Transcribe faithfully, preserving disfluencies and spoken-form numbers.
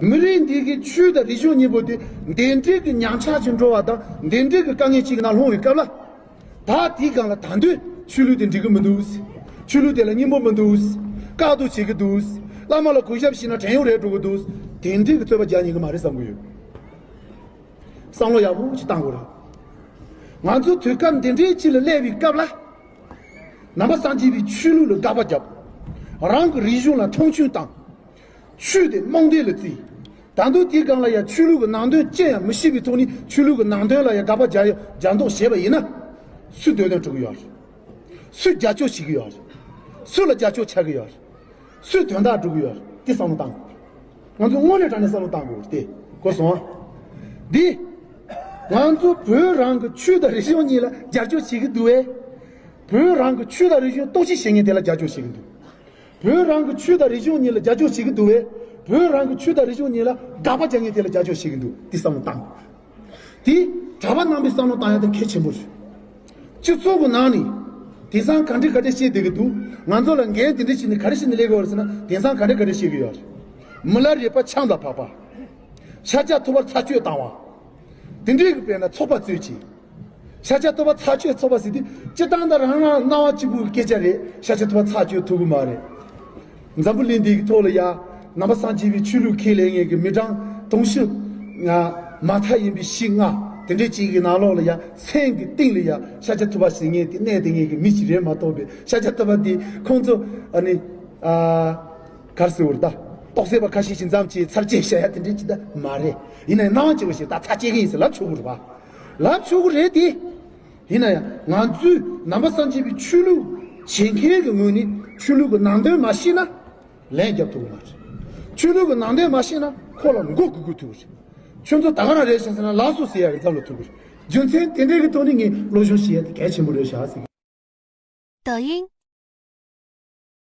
མི་རིགས་འདི་གི་ཆོས་དང་རིག་གཞུང་གཉིས་པོ་དེ་འདི་འདྲའི་གི་ཉམས་ཆག་ཅིག་འགྲོ་བ་དང་འདི་འདྲའི་གི་དཀའ་ངལ་ཅིག་ནང་ལྷུང་བའི་སྐབས་ལ། ད་དེའི་སྒང་ལ་ད་དུང་ཆོས་ལུགས་དེ་འགྲིག་གི་མི་འདུག། ཆོས་ལུགས་དེ་ལ་སྙིང་པོ་མི་འདུག། བཀག་སྡོམ་བྱེད་ཀྱི་འདུག། བླ་མ་ལ་གུས་ཞབས་བྱས་ན་བྲན་གཡོག་རེད་འགྲོ་གི་འདུག། དེ་འདྲའི་གི་རྩོད་པ་རྒྱག་ཉན་གི་མ་རེད་བསམ་གི་ཡོད། བསམ་བློ་ཡག་པོ་ཅིག་བཏང་དགོས་རེད། ང་ཚོ་དུས་སྐབས་འདི་འདྲའི་ཅིག་ལ་སླེབས་པའི་སྐབས་ལ། ནང་པ་སངས་རྒྱས་པའི་ཆོས་ལུགས་ལ་དགག་པ་བརྒྱབ། རང་གི་རིག་གཞུང་ལ་མཐོང་ཆུང་བཏང་། ཆོས་དེ་རྨོངས་དད་ལ་བརྩི། ད་དུང་དེའི་སྒང་ལ་ཡང་ཆོས་ལུགས་ཀྱི་ནང་དོན་ཅི་ཡང་མི་ཤེས་པའི་ཐོག་ནས་ཆོས་ལུགས་ཀྱི་ནང་དོན་ལ་ཡང་དགག་པ་རྒྱག་རྒྱག་མདོག་བྱས་པ་ཡིན་ན། སུས་འདོད་དོན་སྒྲུབ་ཀྱི་ཡོད་རེད། སུས་རྒྱབ་སྐྱོར་བྱེད་ཀྱི་ཡོད་རེད། སུ་ལ་རྒྱབ་སྐྱོར་ཆགས་ཀྱི་ཡོད་རེད། སུས་དོན་དག་སྒྲུབ་ཀྱི་ཡོད་རེད། དེ་བསམ་བློ་བཏང་དགོས། ང་ཚོ་དངོས་གནས་དྲང་གནས་བསམ་བློ་བཏང་དགོས་རེད་དེ། གོ་སོང་ཨ། འདི། ང་ཚོ་བོད་རང་གི་ཆོས་དང་རིག་གཞུང་གཉིས་ལ་རྒྱབ་སྐྱོར་བྱེད་ཀྱི་འདུག་བས། བོད་རང་གི་ཆོས་དང་རིག་གཞུང་གཏོར་བཤིག་བྱེད་མཁན་དེ་ལ་རྒྱབ་སྐྱོར་བྱེད་ཀྱི་འདུག། བོད་རང་གི་ཆོས་དང་རིག་གཞུང་གཉིས་ལ་རྒྱབ་སྐྱོར་བྱེད་ཀྱི་འདུག་བས། བོད་རང་གི་ཆོས་དང་རིག་གཞུང་གཉིས་ལ་དགག་པ་རྒྱག་མཁན་དེ་ལ་རྒྱབ་སྐྱོར་བྱེད་ཀྱི་འདུག། འདི་བསམ་བློ་བཏང་། དེ་གྲྭ་པ་རྣམ་པས་བསམ་བློ་བཏང་ཡ་དེ་གལ་ཆེན་པོ་རེད། སྤྱི་ཚོགས་ཀྱི་ནང་ནས་དེང་སང་ག་འདྲ་ག་འདྲ་བཤད་བསྡད་ཀྱི་འདུག། ང་ཚོ་ལ་འགན་དེ་འདྲ་བྱས་ནས་ག་རེ་བྱས་ནས་སླེབས་ཀྱི་ཡོད་རེད་ཟེར་ན། དེང་སང་ག་འདྲ་ག་འདྲ་བཤད་ཀྱི་ཡོད་རེད། མི་ལ་རས་པ་ཆང་དང་ཕག་པ། ཤཱཀྱ་ཐུབ་པར་ཚར་གཅོད་བཏང་བ། དེ་འདྲའི་གི་དཔེར་ན་ཚོགས་པ་རྩོད་ཅིང་། ཤཱཀྱ་ཐུབ་པ་ཚར་གཅོད་ཚོགས་པ་ཟེར་དུས་སྤྱིར་བཏང་ད་རང་རང་སྣང་བ་གཅིག་པུའི་སྐད་ཆ་རེད། ཤཱཀྱ་ཐུབ་པ་ཚར་གཅོད་ཐུབ་ཀྱི་མ་རེད། འཛམ་བུ་གླིང་འདིའི་ཐོག་ལ་ཡ། ནང་པ་སངས་རྒྱས་པའི་ཆོས་ལུགས་ཁས་ལེན་མཁན་གྱི་མི་གྲངས་དུང་ཕྱུར་ལྔ། མ་མཐའ་ཡིན་པའི་བཞི་ལྔ། དེ་འདྲའི་ཅིག་གི་ནང་ལོགས་ལ་ཡ། མཚན་གྱི་སྟེང་ལ་ཡ། ཤཱཀྱ་ཐུབ་པ་ཟེར་མཁན་དེ་གནས་བསྡད་མཁན་གྱི་མི་ཞིག་རེད་མ་གཏོགས་པའི། ཤཱཀྱ་ཐུབ་པ་དེ་ཁོང་ཚོ་ཨ་ནི། ཨ། ག་རེ་ཟེར་དགོས་རེད་ད། རྟོགས་སད་པ་ཁ་ཤས་ཤིག་མཚམས་ཀྱི་ཚར་གཅོད་བྱ་ཡ་དེ་འདྲའི་ཅིག་ད་མ་རེད། ཡིན་ནའི་སྣང་བ་སྐྱེ་བ་ཞིག་ད་ཚར་གཅོད་ཀྱི་ཡིན་ཟེར་ལབ་ཆོག་གི་རེད་པ། ལབ་ཆོག་གི་རེད་དེ། ཡིན་ན་ཡང་ང་ཚོས་ནང་པ་སངས་རྒྱས་པའི་ཆོས་ལུགས་བྱེད་མཁན་གྱི་ངོས་ནས་ཆོས་ལུགས་ཀྱི་ནང་དོན་མ་ཤེས་ན་ལན་རྒྱབ་ཐུབ་ཀྱི་མ་རེད། ཆོས་ལུགས་ཀྱི་ནང་དོན་མ་ཤེས་ན་ཁོ་ལ་མགོ་སྒུར་དགོས་ཐུག་གི་རེད། ཁྱོད་ཚོ་ད་ག་རང་རེད་ཤག་ཟེར་ན་ལགས་སོ་ཟེར་ཡ་གི་མཚམས་ལ་ཐུག་གི་རེད། རྒྱུ་མཚན་དེ་འདྲའི་གི་ཐོག་ནས་ངས་སློབ་སྦྱོང་བྱེད་ཡ་དེ་གལ་ཆེན་པོ་རེད་ཤག་ཟེར་གི། 抖音